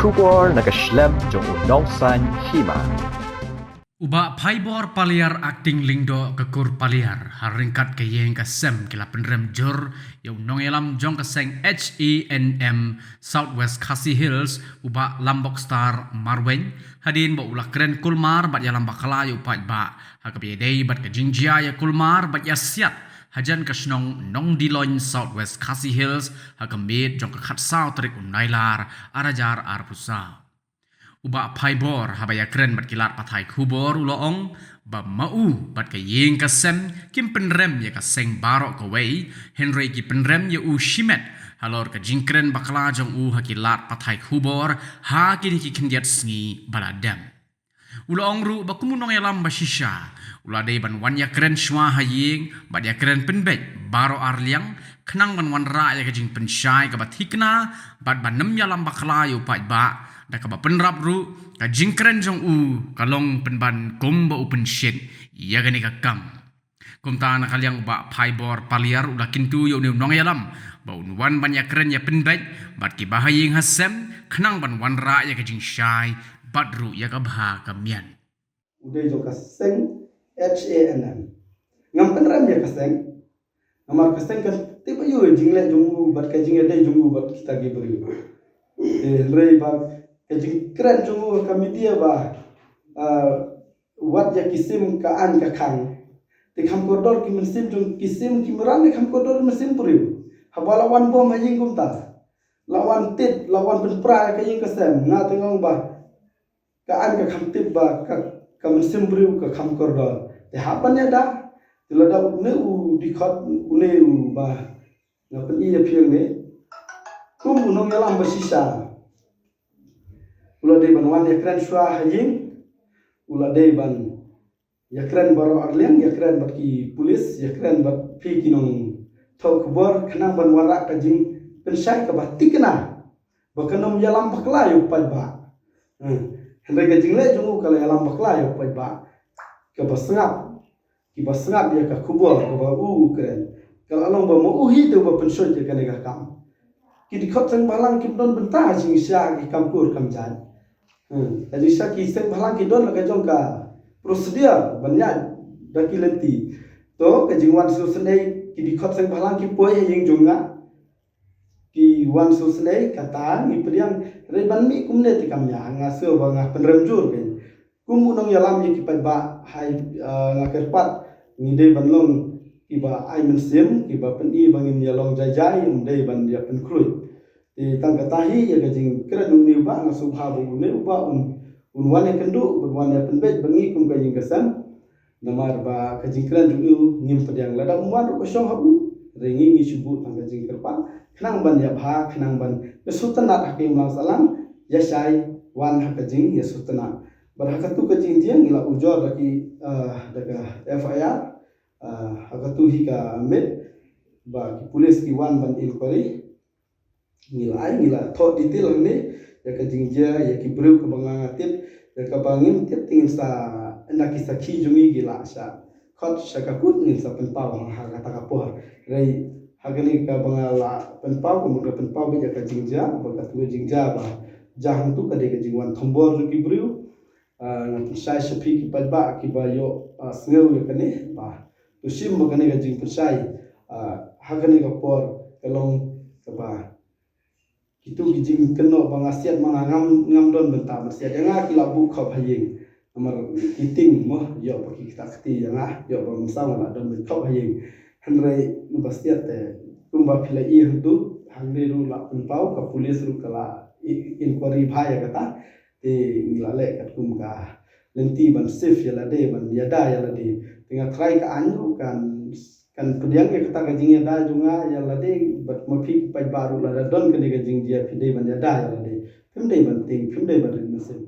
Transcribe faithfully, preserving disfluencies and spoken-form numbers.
Khubor na ka shlem jong u Nongsaiñ Hima. U Bah Phaibor Paliar Acting Lyngdoh ka Kur Paliar, ha ryngkat ka ïing ka sem ki la pynrem jur ïa u nongïalam jong ka seng H A N M South West Khasi Hills, u Bah Lambokstar Marwein, hadien ba u la kren kulmar bad ïalam bakla ïa u paidbah ha kaba ïadei bad ka jingjia ïa kulmar bad ïa siat hajan ka shnong Nongdiloin, South West Khasi Hills, ha ka miet jong ka khatsaw tarik u Nailar, ar hajar arphew saw. U Bah Phaibor haba ïakren bad ki lad pathai khubor u la ong ba ma u bad ka ïing ka sem kim pynrem ïa ka seng baroh kawei, hynrei ki pynrem ïa u shimet halor ka jingkren bakla jong u ha ki lad pathai khubor ha kine ki khyndiat sngi ba la dep. U la ong ruh ba kum u nongïalam ba shisha u la dei ban wan ïakren shuwa ha ïing bad ïakren pynbeit baroh arliang, khnang ban wanrah ïa ka jingpynshai kaba thikna bad ban ym ïalam bakla ïa u paidbah, da kaba pynrap ruh ka jingkren jong u ka long pynban kumba u pynshit ïa kane ka kam. Kumta na ka liang u Bah Phaibor Paliar u la kyntu ïa une u nongïalam ba un wan ban ïakren ïa pynbeit bad ki bahaïing hasem, khnang ban wanrah ïa ka jingshai bad ruh ïa ka bha ka miat. U dei jong ka seng H A N M. Ngam pynrem ïa ka seng. Namar ka seng kan tip aïu ïa jingleh jong u bad ka jingïadei jong u bad kita ki briew. Te hynrei ba ka jingkren jong u ka media ba, ah, wat ïa ki sim ka aiñ ka khang. Te kham kordor ki mynsiem jong ki sim ki mrad, te kham kordor mynsiem briew. Haba la wan bom ha ïing kumta, la wan tip, la wan pynpra ïa ka ïing ka sem, nga te nga ong ba ka aiñ ka kham tip ba ka, ka mynsiem briew ka kham kordor. Te hap ban ïada. Te lada une u dkhot, une u ba nga pyni ïa phi ne, kum u nongïalam ba shisha, u la dei ban wan ïakren shuwa ha ïing. U la dei ban ïakren baroh arliang, ïakren bad ki pulis, ïakren bad phi ki nongthoh khubor, khnang ban wanrah ka jingpynshai kaba thikna ba kan ym ïalam bakla ïa u paidbah. Hmm. Hynrei ka jingleh jong u ka la ïalam bakla ïa u paidbah. Kaba sngap, kiba sngap ïa ka khubor kaba u u kren, ka la long ba ma u hi te uba pynshoi ïa kane ka kam. Ki dkhot seng bhalang kim don bynta jingshisha ki kam kur kam jait. Hmm. Ka jingshisha ki seng bhalang ki don la ka jong ka procedure ban ïaid da ki lynti. To ka jingwan sngewsynei ki dkhot seng bhalang ki poi ha ïing jong nga. Ki wan sngewsynei kata ngi pdiang, hynrei ban mih kumne te kam ïa nga sngewbha nga pynrem jur kein. Kum u nongïalam ïa ki paidbah hai, ah, nga kyrpad ngi dei ban long kiba ai mynsiem, kiba pyni ba ngin ïa long jai jai, ym dei ban ïa pynkhluit. Te tang kata hi ïa ka jingkren une u bah, nga sngewbha ba une u bah un, un wan ïa kynduh, un wan ïa pynbeit ba ngi kum ka ïing ka sem. Namar ba ka jingkren jong u ngim pdiang, lada um wan ruh ka shong ha u. Hynrei ngi ngi shu buh tang ka jingkyrpad khnang ban ïa bha, khnang ban ïa sngewtynnat ha ka imlang sahlang, ïa shai wan ha ka jingïasngewtynnat. Bad ha katu ka jingjia ngi la ujor da ki, ah, da ka F I R, ah, ha katu hi ka miet ba ki pulis ki wan ban inquiry. Ngi la ai, ngi la thoh detail hangne ïa ka jingjia, ïa ki briew kaba nga nga tip, ïa kaba ngim tip te ngin sa, ynda ki sakhi jong ngi ki la shah khot sha ka kut ngin sa pynpaw ha kata ka por. Hynrei ha kane kaba nga la pynpaw, ka mut ka pynpaw beit ïa ka jingjia, ba katu ka jingjia ba jia hangtu ka dei ka jingwan thombor jong ki briew. Ah, nga pynshai sha phi ki paidbah kiba ïoh, ah, sngew ïa kane, ba to shim ba kane ka jingpynshai, ah, ha kane ka por ka long kaba kitu ki jingkynnoh ba nga siat ma nga ngam, ngam don bynta ban siat. Ïa nga ki la buh khop ha ïing. Namar ki tieng mo, ïoh ba ki kata kti ïa nga, ïoh ba mynsaw nga la don beit khop ha ïing. Hynrei ba siat te kumba phi la ïohi hangtu, hangne ruh la pynpaw, ka pulis ruh ka la i-, inquiry bha ïa kata. Te ngi la leh katkum ka lynti ban save ïa lade, ban ïada ïa lade. Te nga trai ka aiñ ruh kan, kan pdiang ïa kata ka jingïada jong nga ïa lade, bad ma phi ki paidbah ruh lada don kane ka jingjia phi dei ban ïada ïa lade. Phim dei ban tieng, phim dei ban rit mynsiem.